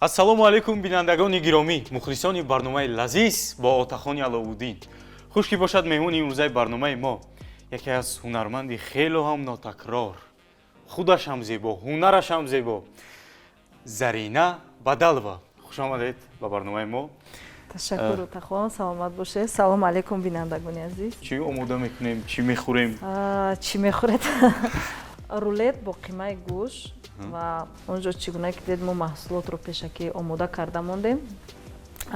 Ассалому алайкум, бинандагони гиромӣ, мухлисони барномаи лазиз бо Отахони Аловуддин. Хуш ки бошад, меҳмони имрӯзаи барномаи мо яке аз ҳунарманди хело ҳам нотакрор, худаш ҳам зебо, ҳунараш ҳам зебо, Зарина Бадалова. Хуш омадед ба барномаи мо. Ташаккур, Отахон, саломат бошед. Салому алайкум, бинандагони азиз. Чӣ омода мекунем, чӣ мехӯрем? Чӣ мехӯред? Рулет бо қимаи гӯшт. Ва он ҷо, чӣ гуна ки дид, мо маҳсулотро пешакӣ омода карда мондем: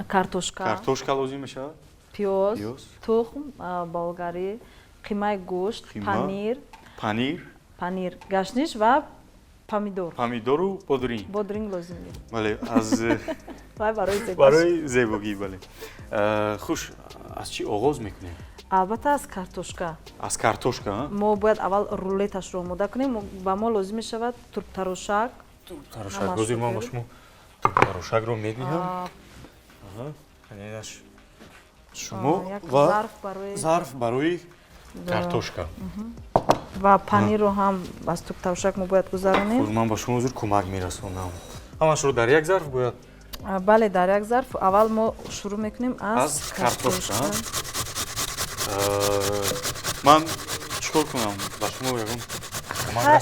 картошка. Картошка лозим мешавад. Пиёз, тухм, болгарӣ, қимаи гӯшт, панир. Панир. Панир, гашниш ва помидор. Помидору бодринг. Бодринг лозим нест. Бале, аз барои барои зебогӣ, бале. Хуш, аз чӣ оғоз мекунем? Албатта, аз картошка. Аз картошка. Мо бояд аввал рулеташро омода кунем. Ба мо лозим мешавад турбтарошак. Турбтарошак. Ҳозир ман ба шумо турбтарошакро медиҳам. Инаш шумо ва зарф барои картошка. Ва панирро ҳам аз турбтарошак мо бояд гузаронем. Ман ба шумо ҳозир кӯмак мерасонам. Ҳамашро дар як зарф бояд? Бале, дар як зарф. Аввал мо шурӯъ мекунем аз картошка. Ман чӣ кор кунам? Ба шумо ягон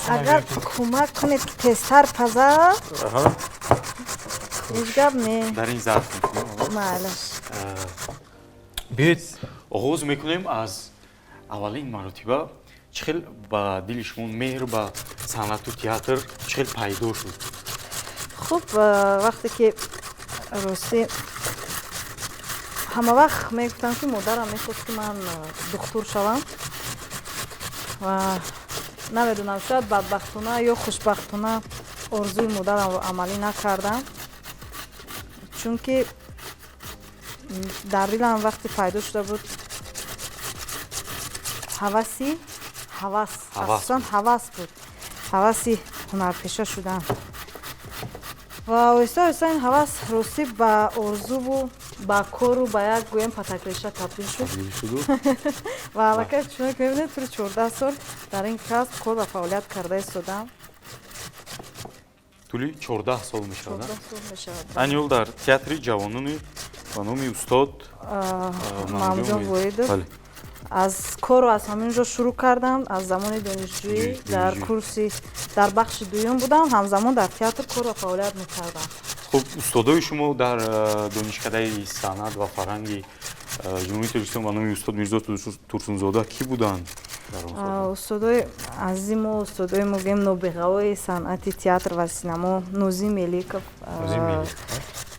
Агар кӯмак кунед, ки тезтар пазад, ҳеҷ гап не. Дар ин зарф мекунем. Майлаш. Биёед, оғоз мекунем аз аввалин маротиба. Чӣ хел ба дили шумо меҳр ба санъату театр чӣ хел пайдо шуд? Хуб, вақте ки, ростӣ, ҳама вақт мегуфтам, ки модарам мехост, ки ман духтур шавам, ва намедонам, шояд бадбахтона ё хушбахтона орзуи модарамро амалӣ накардам, чунки дар дилам вақте пайдо шуда буд ҳаваси, ҳавас, асосан ҳавас буд, ҳаваси ҳунарпеша шудан. Ва оҳиста оҳиста ин ҳавас, ростӣ, ба орзуву ба кору ба як, гӯем, патакреша табдил шуд. Ва аллакай, чуноне ки мебинед, тӯли 14 сол дар ин касб кор ва фаъолият карда истодам. Тӯли 14 сол мешавад? 14 сол мешавад. Айни ҳол дар театри ҷавонони ба номи устод Маҳмудҷон Воҳидов аз корро аз ҳамин ҷо шурӯъ кардам. Аз замони донишҷӯӣ дар курси, дар бахши дуюм будам, ҳамзамон дар театр кор ва фаъолият мекардам. Хуб, устодои шумо дар Донишкадаи санъат ва фарҳанги Ҷумҳурии Тоҷикистон ба номи устод Мирзо Турсунзода кӣ буданд? Устодои азиму устодои мо, гӯем, нобиғаҳои санъати театр ва синамо: Нозим Меликов,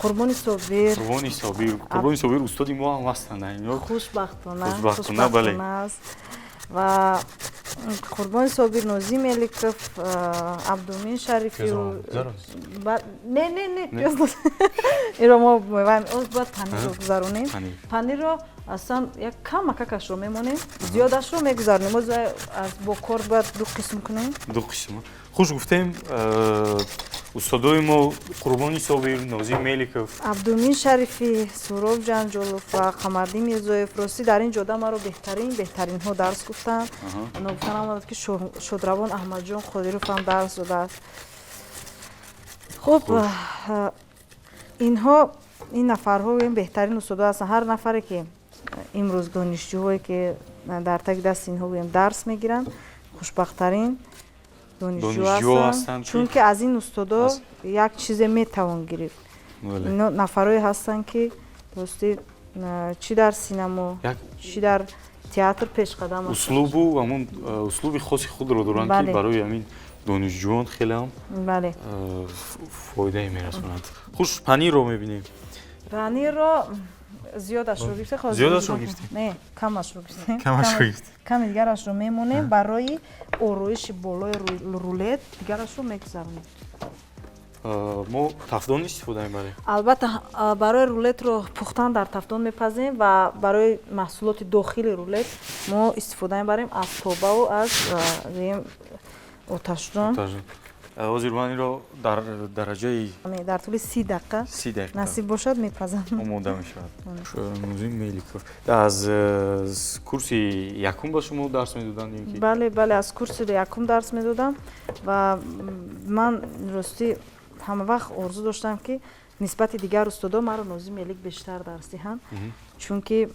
Қурбони Собир. Қурбони Собир. Қурбони Собир устоди мо ҳам ҳастанд. Хушбахтона. Хушбахтона, бале. Аст. Ва Қурбони Собир, Нозим Меликов, Абдумин Шарифи. Не, не, не, инро мо бояд панирро гузаронем. Панирро аслан як камакакашро мемонем, зиёдашро мегузаронем. Мо бо кор бояд ду қисм кунем. Ду қисм. Хуш, гуфтем, устодои мо Қурбони Собир, Нозим Меликов. Абдумин Шарифӣ, Суроб Ҷанҷолов ва Қамардин Мирзоев. Ростӣ, дар ин ҷода маро беҳтарин, беҳтаринҳо дарс гуфтанд. Ногуфта намонад, ки шодравон Аҳмадҷон Қодиров ҳам дарс додааст. Хуб, инҳо, ин нафарҳо беҳтарин устодо ҳастанд. Ҳар нафаре ки имрӯз, донишҷӯҳое ки дар таги дасти инҳо, гӯем, дарс мегиранд, хушбахттарин донишҷӯ ҳастанд, чунки аз ин устодо як чизе метавон гирифт. Ино нафарое ҳастанд, ки, ростӣ, чӣ дар синамо, чӣ дар театр пешқадам. Услубу ҳамун услуби хоси худро доранд, ки барои ҳамин донишҷӯён хеле ҳам фоидае мерасонанд. Хуш, панирро мебинем. Панирро зиёдашро гирифте. Зиёдашро гирифтем? Не, камашро гирифтем. Камашро гирифтем. Ками дигарашро мемонем барои ороиши болои рулет, дигарашро мегузаронем. Мо тафдон истифода мебарем? Албатта, барои рулетро пухтан дар тафдон мепазем ва барои маҳсулоти дохили рулет мо истифода мебарем аз тобаву аз, гӯем, оташдон. Ҳозир ман инро дар дараҷаи Дар тӯли 30 дақиқа. 30 дақиқа. Насиб бошад, мепазам. Омода мешавад. Нозим Меликов аз курси якум ба шумо дарс медоданд ё ки? Бале, бале, аз курси якум дарс медодам. Ва ман, ростӣ, Ҳама вақт орзу доштам, ки нисбати дигар устодо маро Нозим Элик бештар дарс диҳанд, чунки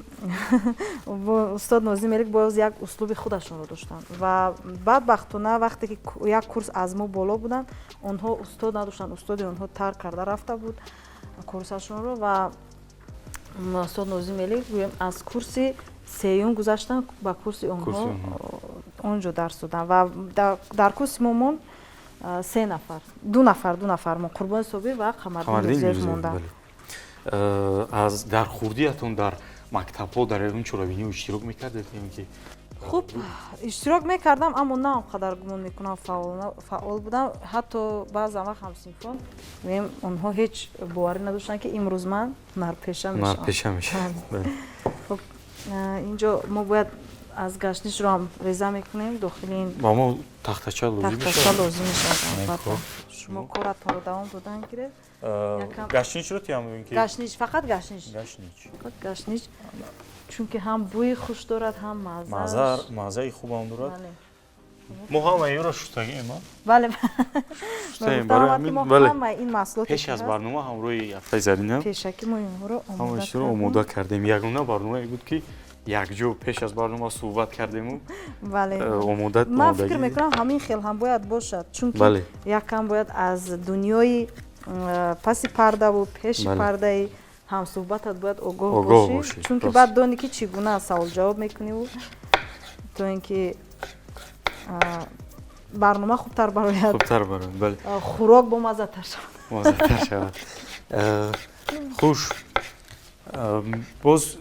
устод Нозим Элик боз як услуби худашонро доштанд. Ва бадбахтона, вақте ки як курс аз мо боло буданд, онҳо устод надоштанд, устоди онҳо тарк карда рафта буд курсашонро. Ва устод Нозим Элик, гӯем, аз курси сеюм гузаштанд ба курси онҳо, он ҷо дарс доданд. Ва дар курси мо монд се нафар, ду нафар мо, Қурбони Собир ва Қамардин Мирзоев монданд. Аз дар хурдиятон дар мактабҳо дар ягон чорабиниҳо иштирок мекардед ки? Хуб, иштирок мекардам, аммо на он қадар, гумон мекунам, фаъол будам. Ҳатто баъзан вақт ҳамсинфон, гӯем, онҳо ҳеҷ боварӣ надоштанд, ки имрӯз ман ҳунарпеша мешавам. Мешавам. Хуб, инҷо мо бояд аз гашнишро ҳам реза мекунем дохили ин. Ба мо тахтача лозим. Тахтача лозим мешавад, албатта. Шумо коратонро давом додан гиред. Гашничро тиям ки? Гашнич, фақат гашнич. Гашнич. Фақат гашнич, чунки ҳам бӯи хуш дорад, ҳам маззааш. Маззаи хубам дорад. Мо ҳама инро шустагием. Бале. Ҳамаи ин маҳсулот. Пеш аз барнома ҳамроҳи ҳафтаи Зарина пешакӣ мо инҳоро омода омода кардем. Ягона барномае буд, ки якҷо пеш аз барнома суҳбат кардему. Бале. Омода. Ман фикр мекунам, ҳамин хел ҳам бояд бошад, чунки якам бояд аз дунёи паси пардаву пеши пардаи ҳамсуҳбатат бояд огоҳ бошӣ, чунки баъд донӣ, ки чӣ гуна савол-ҷавоб мекуниву то ин ки барнома хубтар барояд. Хубтар барояд, бале. Хӯрок бомаззатар шавад. Маззатар шавад. Хуш, боз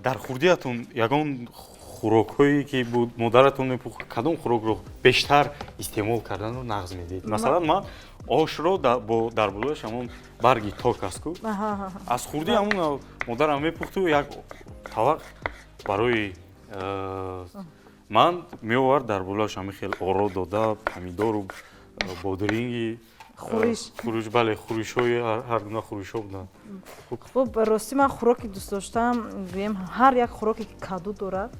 дар хурдиятон ягон хӯрокҳое ки буд, модаратон мепухт, кадом хӯрокро бештар истеъмол карданро нағз медиҳед? Масалан, ман ошро дар болояш ҳамон барги ток аст ку, аз хурдӣ ҳамон модарам мепухту як тавақ барои ман меовард, дар болояш ҳамин хел оро дода, помидору бодринги. Хӯриш. Хӯриш, бале, хӯришҳои ҳар гуна хӯришҳо буданд. Хуб, ростӣ ман хӯроки дӯст доштам, гӯем, ҳар як хӯроке ки каду дорад,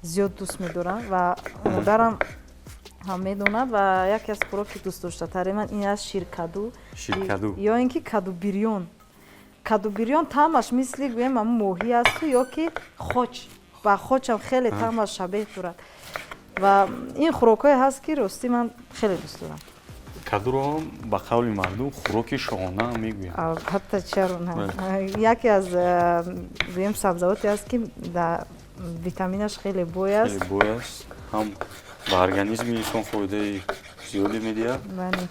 зиёд дӯст медорам ва модарам ҳам медонад. Ва яке аз хӯроки дӯстдоштатари ман ин аст ширкаду. Ширкаду. Ё ин ки каду бирён. Каду бирён таъмаш мисли, гӯем, ҳамн моҳӣ асту ё ки хоч, ба хочам хеле таъмаш шабеҳ дорад. Ва ин хӯрокҳое ҳаст, ки ростӣ ман хеле дӯст дорам. Кадуро ҳам ба қавли мардум хӯроки шоҳона мегӯянд. Албатта, чаро на? Яке аз, гӯем, сабзавоте аст, ки витаминаш хеле бой аст. Хеле бой аст, ҳам ба организми инсон фоидаи зиёде медиҳад. Бале.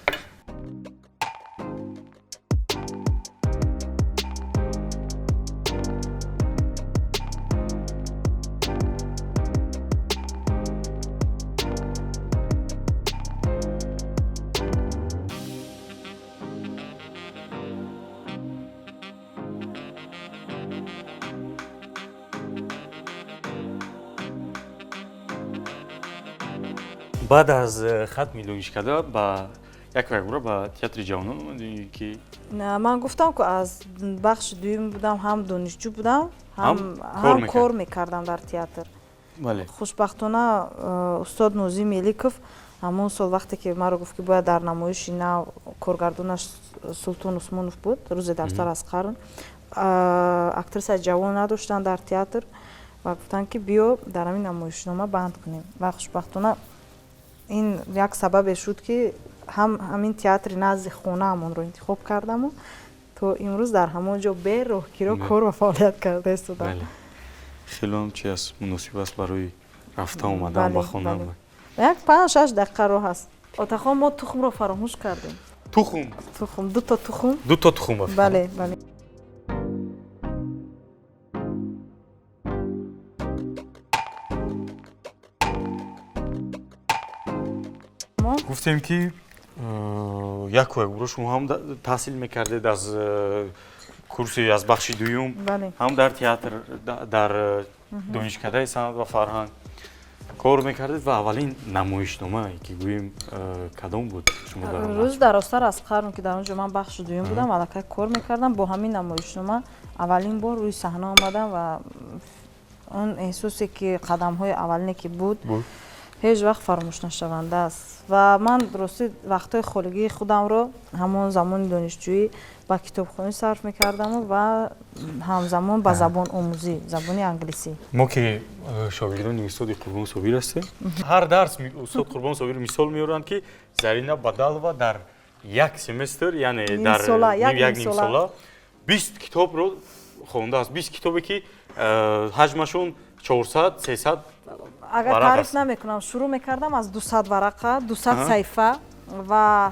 Баъд аз хатми донишкада ба як якбора ба театри ҷавонон омадӣ ки? Ман гуфтам, ку аз бахши дуюм будам, ҳам донишҷӯ будам, ҳам кор мекардам дар театр. Хушбахтона, устод Нозим Меликов ҳамон сол, вақте ки маро гуфт, ки бояд дар намоиши нав, коргардонаш Султон Усмонов буд, «Рӯзе дар сар аз қарн», актрисаи ҷавон надоштанд дар театр ва гуфтанд, ки биё, дар ҳамин намоишнома банд кунем. Ва хушбахтона ин як сабабе шуд, ки ҳам ҳамин театри назди хонаамонро интихоб кардаму то имрӯз дар ҳамон ҷо бе роҳкиро кор ва фаъолият карда истодам. Хеле чи аст, муносиб аст барои рафта омадан ба хона. Як 5-6 дақиқа роҳ аст. Отахон, мо тухмро фаромӯш кардем. Тухм. Тухм, дуто тухм. Дуто тухм. Бале. Гуфтем, ки яку якбора шумо ҳам таҳсил мекардед аз курси, аз бахши дуюм, ҳам дар театр, дар донишкадаи санъат ва фарҳанг кор мекардед. Ва аввалин намоишнома ки гӯем, кадом буд шумо дар? «Рӯз дарозтар аз қарн», ки дар он ҷо ман бахши дуюм будам, аллакай кор мекардам. Бо ҳамин намоишнома аввалин бор рӯи саҳна омадам ва он эҳсосе, ки қадамҳои аввалине ки буд. Ҳеҷ вақт фаромӯшнашаванда аст. Ва ман ростӣ вақтҳои холигии худамро ҳамон замони донишҷӯӣ ба китобхонӣ сарф мекардаму ва ҳамзамон ба забономӯзӣ, забони англисӣ. Мо ки шогирдони устоди Қурбон Собир ҳастем, ҳар дарс устод Қурбон Собир мисол меоранд, ки Зарина Бадалова дар як семестр, яъне дар як нимсола 20 китобро хондааст. 20 китобе ки ҳаҷмашон 400, 300. Агар таъриф намекунам, шурӯъ мекардам аз 200 варақа, 200 саҳифа ва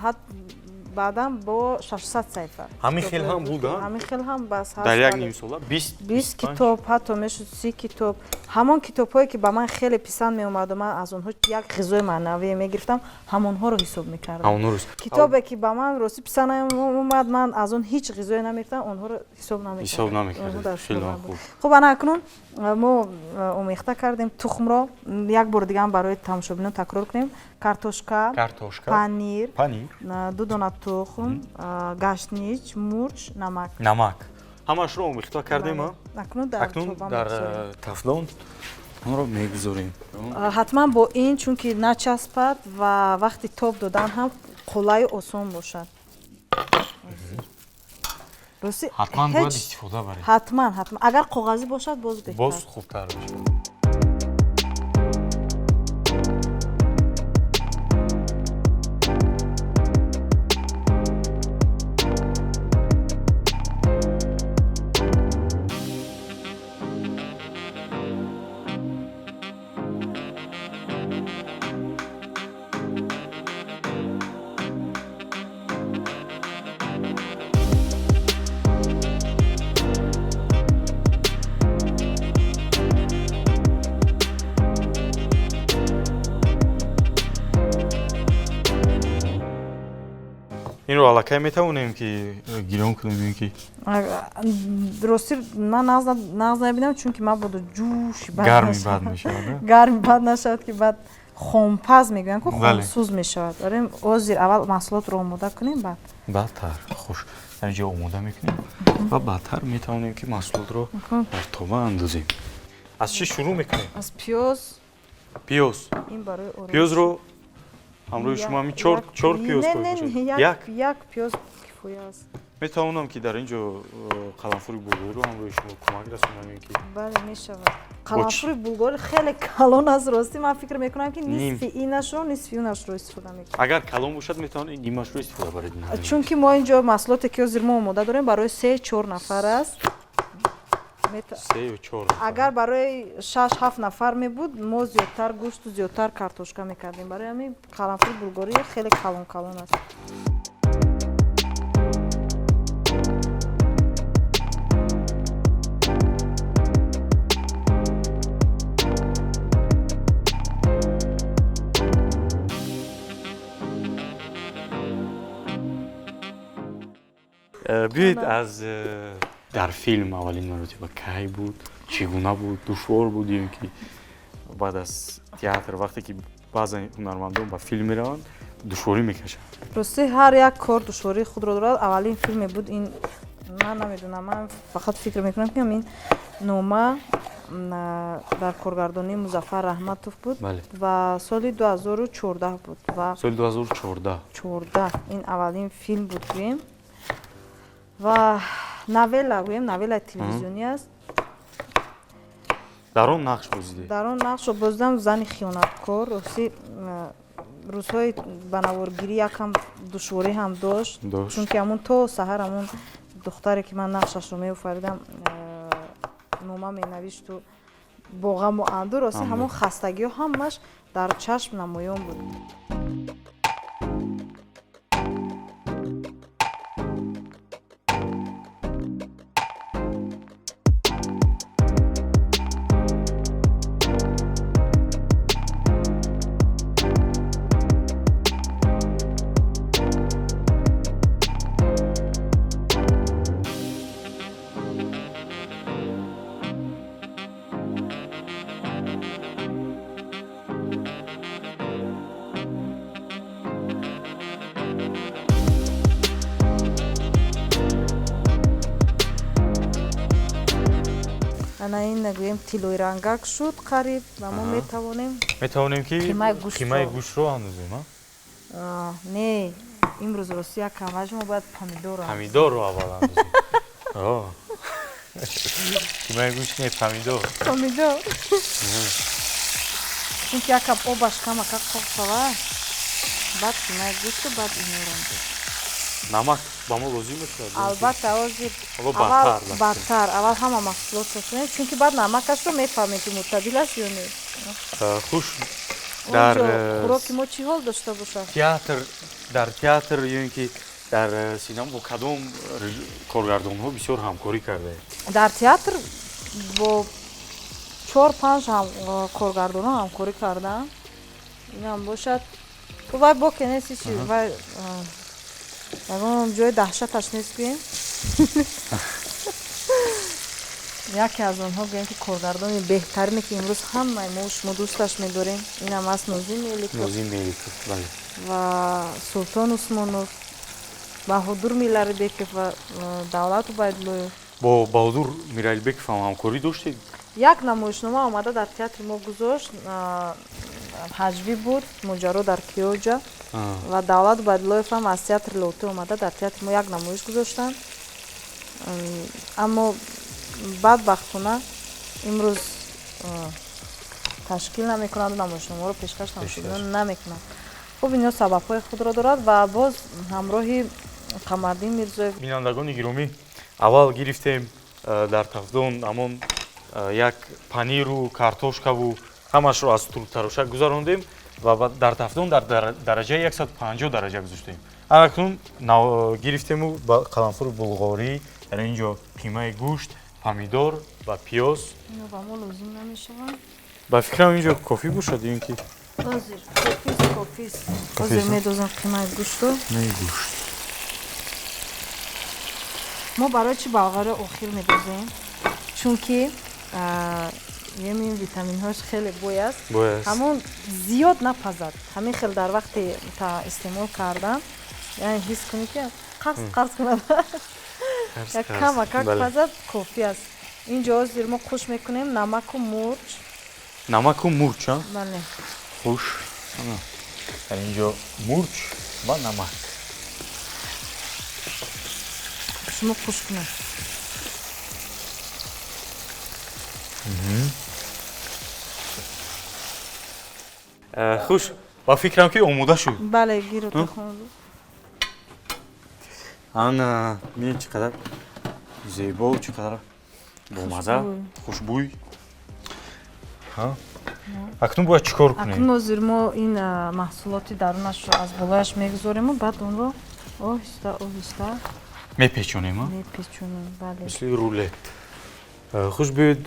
баъдан бо 600 саҳифа. Ҳамин хел ҳам буд, ҳамин хел ҳам бас. Дар як нимсола 20 китоб, ҳатто мешуд 30 китоб. Ҳамон китобҳое ки ба ман хеле писанд меомаду ман аз онҳо як ғизои маънавие мегирифтам, ҳамонҳоро ҳисоб мекардам. Китобе ки ба ман ростӣ писанд намеомад, ман аз он ҳеҷ ғизое намегирифтам, онҳоро ҳисоб намекардам. Хуб, ана акнун мо омехта кардем тухмро. Як бори дигаам барои тамошобинон такрор кунем. Картошка, панир, 2 дона тухм, гаштнич, мурч, намак. Намак. Ҳамашро омехта кардем, акнун дар тафдон онро мегузорем. Ҳатман бо ин, чунки начаспад ва вақти тоб додан ҳам қулайу осон бошад. Ҳатман бояд истифода барем. Ҳатман, ҳатман. Агар коғазӣ бошад, боз беҳтар. Боз хубтар мешавад. Инро аллакай метавонем ки гирён кунем ё ки? Ростӣ ман нағз намебинам, чунки мабодо ҷӯши гарми бад мешавад. Гарми бад нашавад, ки баъд хомпаз мегӯянд ку, хомсӯз мешавад. Орем ҳозир аввал маҳсулотро омода кунем, баъд. Баъдтар, хуш. Дар инҷо омода мекунем ва баъдтар метавонем ки маҳсулотро дар тоба андозем. Аз чӣ шурӯъ мекунем? Аз пиёз. Пиёз. Ин барои ороиш. Пиёзро ҳамроҳи шумо ҳамин чор пиёз кошед? Як пиёз кифоя аст. Метавонам ки дар ин ҷо қаламфури булғориро ҳамроҳи шумо кӯмак расонам ё ки? Бале, мешавад. Қаламфури булғорӣ хеле калон аст, ростӣ ман фикр мекунам ки нисфи инашро, нисфи унашро истифода мекунам. Агар калон бошад, метавонед нимашро истифода баред. Чунки мо ин ҷо маҳсулоте ки ҳозир мо омода дорем барои 3-4 нафар аст. 3 ё 4. Агар барои 6-7 нафар мебуд, мо зиёдтар гӯшту зиёдтар картошка мекардем. Барои ҳамин қаламфури булғорӣ хеле калон калон аст. Биёед аз дар филм аввалин маротиба кай буд, чӣ гуна буд, душвор буд ё ки баъд аз театр вақте ки баъзе ҳунармандон ба филм мераванд душворӣ мекашанд? Ростӣ ҳар як кор душвории худро дорад. Аввалин филме буд ин, ман намедонам, ман фақат фикр мекунам ки ин нома дар коргардонии Музаффар Раҳматов буд ва соли 2014 буд. Ва соли 2014. 14 ин аввалин филм буд гӯем ва новелла гӯем, новеллаи телевизионӣ аст. Дар он нақш бозидед? Дар он нақшро бозидам, зани хиёнаткор. Ростӣ рӯзҳои ба наворгирӣ якам душворӣ ҳам дошт, чунки ҳамун то саҳар ҳамун духтаре ки ман нақшашро меофаридам нома менавишту бо ғаму андӯ, ростӣ ҳамон хастагиҳо ҳамаш дар чашм намоён буд. Ана ин гӯем тиллоирангак шуд қариб ва мо метавонем ки қимаи гӯштро андозем. Не, имрӯз рости як камваж мо бояд помидорро помидорро аввал андозем. Қимаи гӯшт не, помидор. Помидор. Чунки якам обаш камака қоқ шавад, баъд қимаи гӯшту баъд инҳоро андозем. Намак ба мо лозим мешавад? Албатта, ҳозир аввал бадтар, аввал ҳама маҳсулотро кунем, чунки баъд намакашро мефаҳмем ки мӯътадил аст ё не. Хуш, дар хӯроки мо чӣ ҳол дошта бошад? Театр, дар театр ё ин ки дар синема бо кадом коргардонҳо бисёр ҳамкорӣ кардаед? Дар театр бо 4-5 коргардонҳо ҳамкорӣ кардам. Инам бошад вай боке нест, ҳечи вай ягон ҷои даҳшаташ нест гӯем. Яке аз онҳо гӯем ки коргардони беҳтарине ки имрӯз ҳамаи мо шумо дӯсташ медорем, инам аст Нозим Меликов. Нозим Меликов, бале. Ва Султон Усмонов, Баҳодур Миралибеков ва Давлат Убайдуллоев. Бо Баҳодур Миралибеков ҳам ҳамкорӣ доштед? Як намоишнома омада дар театри мо гузошт, ҳаҷвӣ буд, моҷаро дар Киёҷа. Ва Давлат Убайдуллоев ҳам аз театри Лоҳутӣ омада дар театри мо як намоиш гузоштанд. Аммо бадбахтона имрӯз ташкил намекунанд, намоишномаро пешкаш намекунанд. Хуб, инҳо сабабҳои худро дорад ва боз ҳамроҳи Қамардин Мирзоев. Бинандагони гиромӣ, аввал гирифтем дар тафдон ҳамон як паниру картошкаву ҳамашро аз турбтарошак гузарондем ва дар тафдон дар дараҷаи 150 дараҷа гузоштем. Акнун гирифтему қаламфури булғорӣ, дар ин ҷо қимаи гӯшт, помидор ва пиёз. Ино ба мо лозим намешаванд. Ба фикрам ин ҷо кофӣ бошад ё ин ки? Ҳозир кофист, кофист. Ҳозир медозам қимаи гӯштро. Қимаи гӯшт. Мо барои чӣ болғариро охир медозем? Чунки ин витаминҳош хеле бой аст. Ҳамон зиёд напазад. Ҳамин хел дар вақти истеъмол кардан, яъне ҳис кунӣ ки қарс қарс кунад. Як камакак пазад кофӣ аст. Инҷо ҳозир мо қуш мекунем намаку мурч. Намаку мурч, а? Бале. Хуш. Дар инҷо мурч ва намак. Шумо қуш кунед. Хуш, ба фикрам ки омода шуд. Бале, гиру тахон. Ана, бинед чӣ қадар зебо, чӣ қадар бомаза, хушбӯй. Акнун бояд чӣ кор кунем? Акнун ҳозир мо ин маҳсулоти дарунашро аз болояш мегузорему, баъд онро оҳиста оҳиста мепечонем, а? Мепечонем, бале. Мисли рулет. Хуш, биёед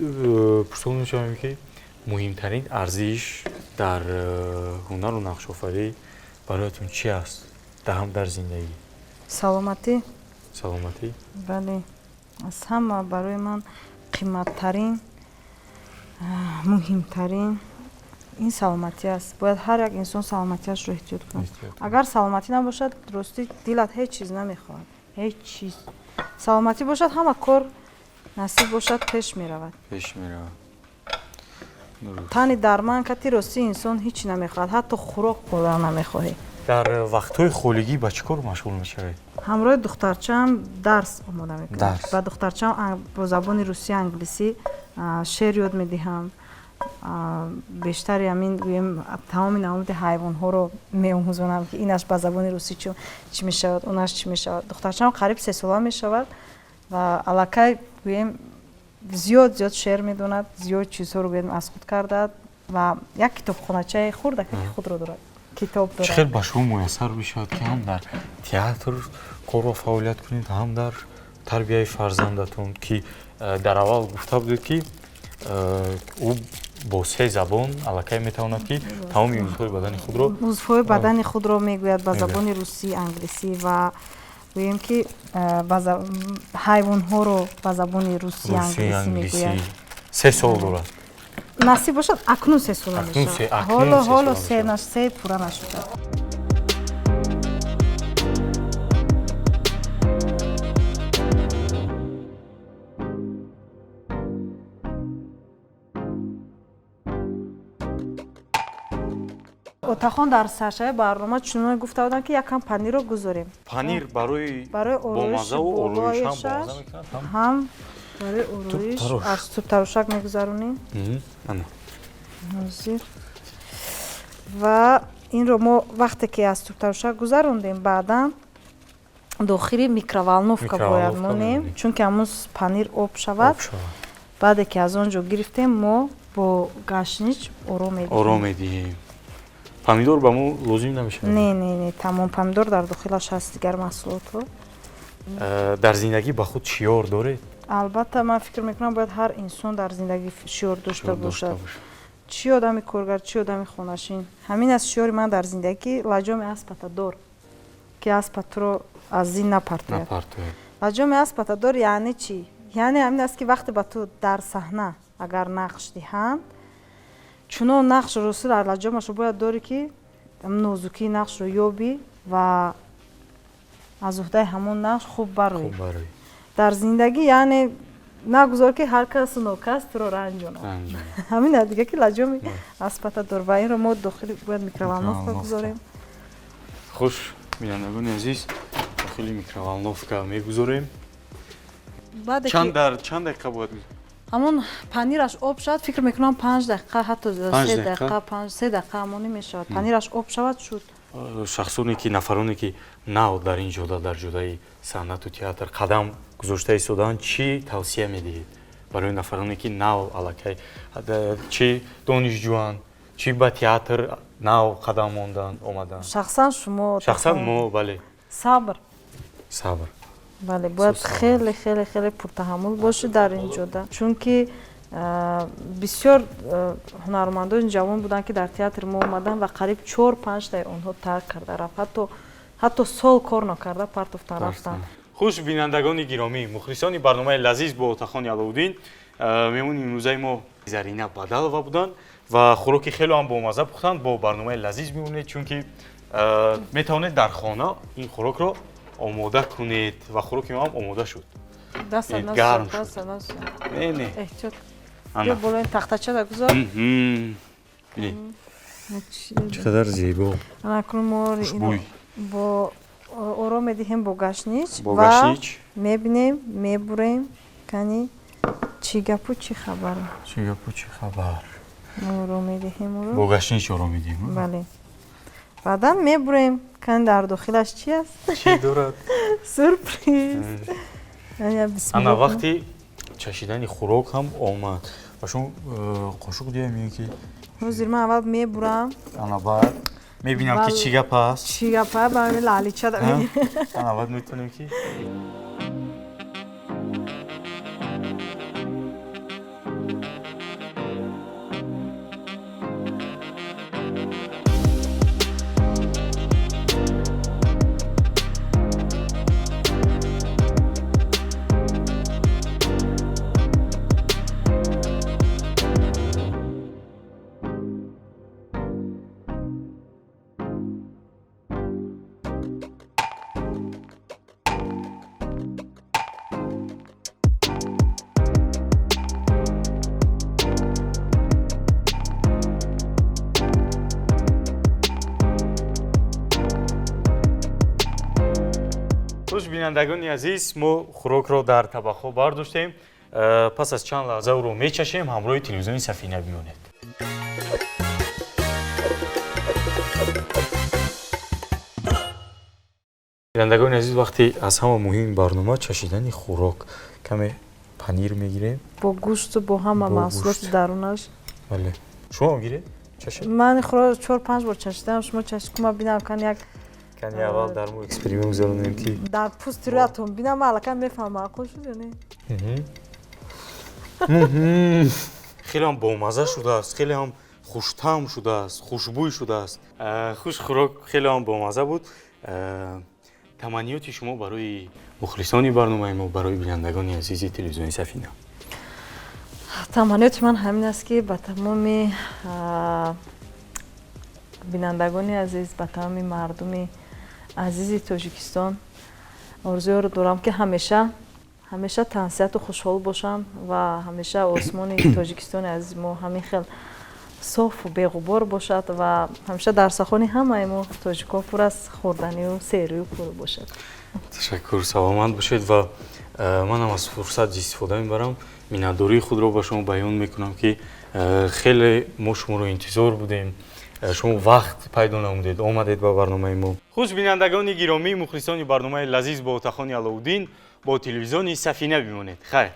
пурсон мешавем ки муҳимтарин арзиш дар ҳунару нақшофарӣ бароятон чи аст ҳам дар зиндагӣ? Саломатӣ. Саломатӣ? Бале, аз ҳама барои ман қиматтарин, муҳимтарин ин саломатӣ аст. Бояд ҳар як инсон саломатиашро эҳтиёт кунад. Агар саломатӣ набошад, ростӣ дилат ҳеҷ чиз намехоҳад, ҳеҷ чиз. Саломатӣ бошад, ҳама кор насиб бошад, пеш меравад. Пеш меравад. Тани дарман кати ростӣ инсон ҳеҷ намехоҳад, ҳатто хӯрок хӯрдан намехоҳӣ. Дар вақтҳои холигӣ ба чӣ кор машғул мешавед? Ҳамроҳи духтарчаам дарс омода мекунам. Ба духтарчаам бо забони русӣ, англисӣ шеър ёд медиҳам. Бештари ҳамин гӯем тамоми намуди ҳайвонҳоро меомӯзонам ки инаш ба забони русӣ чӣ мешавад, онаш чӣ мешавад. Духтарчаам қариб 3 сола мешавад ва аллакай гӯем зиёд зиёд шеър медонад, зиёд чизҳоро гӯем аз худ кардааст ва як китобхоначаи хурдаке худро дорад. Китоб дорад. Чӣ хел ба шумо муяссар мешавад ки ҳам дар театр корро фаъолият кунед, ҳам дар тарбияи фарзандатон, ки дар аввал гуфта будед ки ӯ бо 3 забон аллакай метавонад ки тамоми узвҳои бадани худро узвҳои бадани худро мегӯяд ба забони русӣ, англисӣ ва гӯем ки ҳайвонҳоро ба забони русӣ, англисӣ мегӯяд. 3 сол дорад. Насиб бошад, акнун 3 сола мешавад. Ҳоло 3 пурра нашуда. Отахон дар саршави барнома чунон гуфта буданд, ки якам панирро гузорем. Панир барои барои ороиши болояшаш, ҳам барои ороиш аз тӯбтарошак мегузаронем. Ҳозир ва инро мо вақте ки аз тӯбтарошак гузарондем, баъдан дохили микроволновка бояд монем, чунки ҳамун панир об шавад. Баъде ки аз он ҷо гирифтем, мо бо гашнич оро медиҳем. Оро медиҳем. Помидор ба мо лозим намешавад? Не, не, не, тамом, помидор дар дохилаш ҳаст, дигар маҳсулотҳо. Дар зиндагӣ ба худ шиёр доред? Албатта, ман фикр мекунам, бояд ҳар инсон дар зиндагӣ шиёр дошта бошад, чӣ одами коргар, чӣ одами хонашин. Ҳамин аст шиёри ман дар зиндагӣ, ки лаҷоми аспата дор, ки аспа туро аз зин напартояд. Лаҷоми аспата дор яъне чӣ? Яъне ҳамин аст, ки вақте ба ту дар саҳна агар нақш диҳанд, чунон нақшро рости дар лаҷомашро бояд дорӣ, ки нозукии нақшро ёбӣ ва аз уҳдаи ҳамон нақш хуб бароӣ дар зиндагӣ. Яъне нагузор, ки ҳар касу нокас туро ранҷонад. Ҳамин аст дига, ки лаҷоми аспата дор. Ва инро мо дохили бояд микроволновка гузорем. Хуш, бинандагони азиз, дохили микроволновка мегузорем. Чанд дар чанд дақиқа бояд? Ҳамон панираш об шавад, фикр мекунам, 5 дақиқа, ҳатто 3 дақиқа, 3 дақиқа ҳамонӣ мешавад. Панираш об шавад, шуд. Шахсоне ки, нафароне ки нав дар ин ҷода, дар ҷодаи санъату театр қадам гузошта истодаанд, чӣ тавсия медиҳед барои нафароне, ки нав аллакай чӣ донишҷӯанд, чӣ ба театр нав қадам монданд, омаданд? Шахсан шумо? Шахсан мо, бале. Сабр. Сабр. Бале, бояд хеле, хеле, хеле пуртаҳаммул бошӣ дар ин ҷода, чунки бисёр ҳунармандони ҷавон буданд, ки дар театри мо омаданд ва қариб чор панҷтаи онҳо тарк карда рафт, ҳатто сол кор накарда партофтан рафтанд. Хуш, бинандагони гиромӣ, мухлисони барномаи лазиз бо Отахони Аловуддин, меҳмони имрӯзаи мо Зарина Бадалова буданд ва хӯроки хеле ҳам бомазза пухтанд. Бо барномаи лазиз мемонед, чунки метавонед дар хона ин хӯрокро омода кунед. Ва хӯроки мо ҳам омода шуд, гарм шуд. Не, не. Эҳтиёт, болои тахтачада гузор. Чӣ қадар зебо. Акнун мо бо оро медиҳем бо гашнич. Бо гашнич. Мебинем, мебурем, кани чӣ гапу чӣ хабар. Чӣ гапу чӣ хабар. Оро медиҳем. Бо гашнич оро медиҳем. Бале, баъдан мебурем, кани дар дохилаш чи аст. Чӣ дорад? Сюрприз. Ана вақти чашидани хӯрок ҳам омад. Ба шумо қошуқ диҳам ё ки? Ҳозир ман аввал мебурам. Ана баъд мебинам, ки чӣ гап аст. Чӣ гап аст, ба лалича. Ана баъд метавонем ки. Хуш, бинандагони азиз, мо хӯрокро дар табақҳо бардоштем. Пас аз чанд лаҳза ӯро мечашем. Ҳамроҳи телевизиони Сафина бимонед. Бинандагони азиз, вақти аз ҳама муҳими барнома, чашидани хӯрок. Каме панир мегирем. Бо гӯшту бо ҳама маҳсулоти дарунаш. Бале, шумо гиред, чашед. Ман хӯрок чор панҷ бор чашидам, шумо чашид кума, бинам кан як. Кани аввал дар мо эксперимент гузаронем, ки дар пӯсти рӯятон бинам, аллакай мефаҳмам, маъқул шуд ё не. Хеле ҳам бомазза шудааст, хеле ҳам хуштаъм шудааст, хушбӯй шудааст. Хуш, хӯрок хеле ҳам бомазза буд. Таманниёти шумо барои мухлисони барномаи мо, барои бинандагони азизи телевизиони Сафина? Таманниёти ман ҳамин аст, ки ба тамоми бинандагони азиз, ба тамоми мардуми азизи Тоҷикистон орзуёро дорам, ки ҳамеша, ҳамеша тансиҳату хушҳол бошанд ва ҳамеша осмони Тоҷикистони азизи мо ҳамин хел Софу беғубор бошад ва ҳамеша дарсахони ҳамаи мо, тоҷикҳо, пур аз хӯрданию серию пур бошад. Ташаккур, саломат бошед. Ва манам аз фурсат истифода мебарам, миннатдории худро ба шумо баён мекунам, ки хеле мо шуморо интизор будем, шумо вақт пайдо намудед, омадед ба барномаи мо. Хуш, бинандагони гиромӣ, мухлисони барномаи лазиз бо Отахони Алоуддин, бо телевизиони Сафина бимонед. Хайр.